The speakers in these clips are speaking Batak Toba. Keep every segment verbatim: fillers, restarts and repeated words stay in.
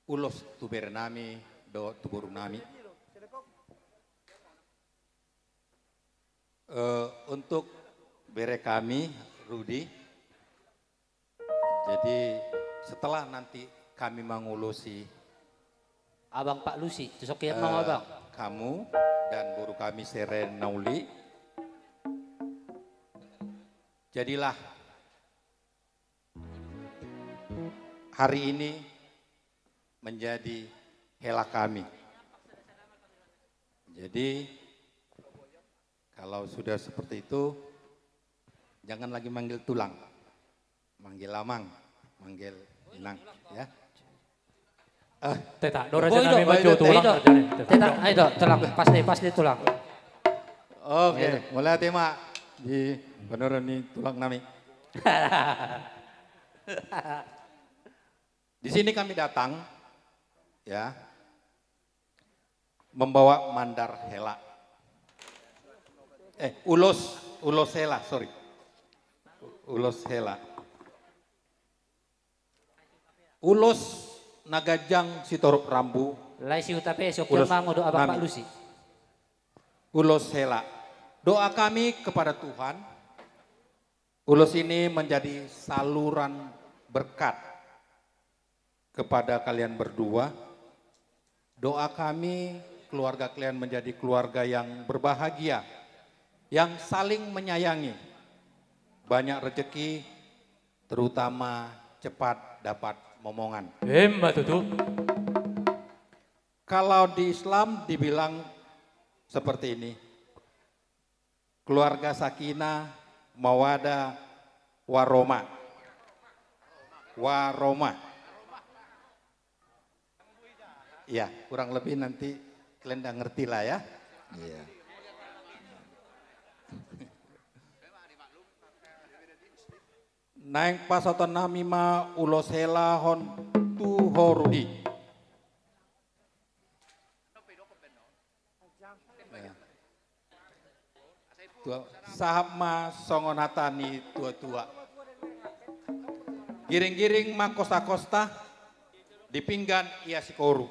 Ulos tu bere nami dohot tu boru nami. Eh, untuk bere kami, Rudi, jadi setelah nanti kami mengulosi Abang Pak Lusi, tu sokian mau eh, Abang. Kamu dan boru kami Sere Nauli, jadilah hari ini menjadi hela kami. Jadi, kalau sudah seperti itu, jangan lagi manggil tulang. Manggil amang, manggil inang, ya. Eh, Teta, do raja nami manjo tulang raja ni. Teta, ayo do, tulang, pas ni, pas ni tulang. Oke, mulai hati mak di beneran ni tulang nami. Di sini kami datang, ya, membawa mandar hela. Eh, ulos, ulos hela, sorry. Ulos hela. Ulos na ganjang sitorop rambu. Lae si Uta pe, sokian mango do Abang Pak Lusi. Ulos hela. Doa kami kepada Tuhan, ulos ini menjadi saluran berkat kepada kalian berdua. Doa kami, keluarga kalian menjadi keluarga yang berbahagia, yang saling menyayangi, banyak rezeki, terutama cepat dapat momongan. Emma tutu. Kalau di Islam dibilang seperti ini, keluarga sakinah, mawadah, waroma. Waroma. Ya, kurang lebih nanti kalian udah ngerti lah ya. Iya. Naeng pasahaton nami ma ulos hela on tu ho Rudi. Sahat ma songon hata ni tua-tua. Giring-giring ma kosta-kosta, di pinggan ia sikoru.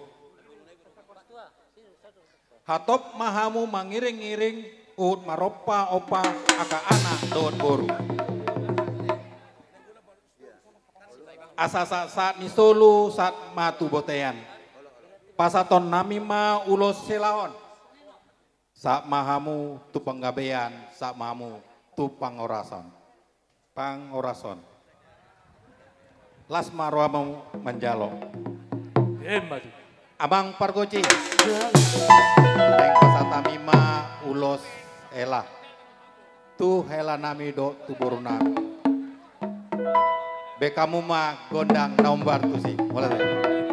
Hatop ma hamu mangiring-iring, huhut marompa-ompa angka anak dohot boru. Asa sahat-sahat ni solu sahat ma tu bontean. Pasahaton nami ma ulos hela on. Sahat ma hamu tu panggabean, sahat ma hamu tu pangorason. Pangorason. Las ma rohamu manjalo. Emma tutu. Amang pargonsi. Naeng pasahat hami ma ulos hela tu hela nami dohot tu boru nami. Baen hamu ma gondang na hombar tusi. Mauliate.